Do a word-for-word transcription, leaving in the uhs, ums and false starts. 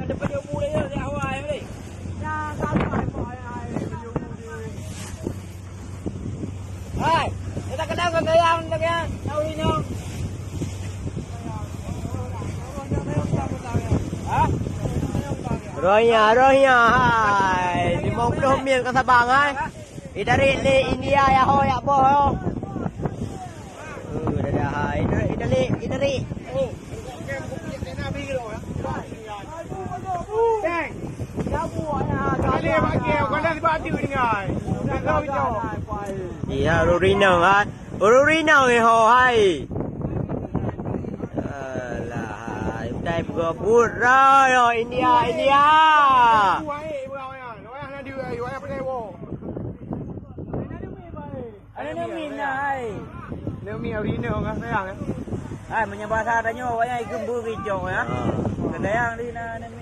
Hai, kita kenal dengan yang dengan tahu ini. Hah? Rohnya, rohnya, hai. Limong puluh mil ke Sabang, hai. Itarik lé India ya ho, ya boh ho. Uh, dadah, hai. Itarik, itarik, itarik. Iya, ureueng inong, ha. Ureueng inong, eh, ho, hai. Alah, hai. Utai peugah buet, rai, oh, India, India. Ada nami na, hai. Nami ureueng inong, ha, sayang, eh. Hai, meunyoe basa tanyoe, awaknyan ikheun beuricok, ya. Ah. Keudayang di na, nami.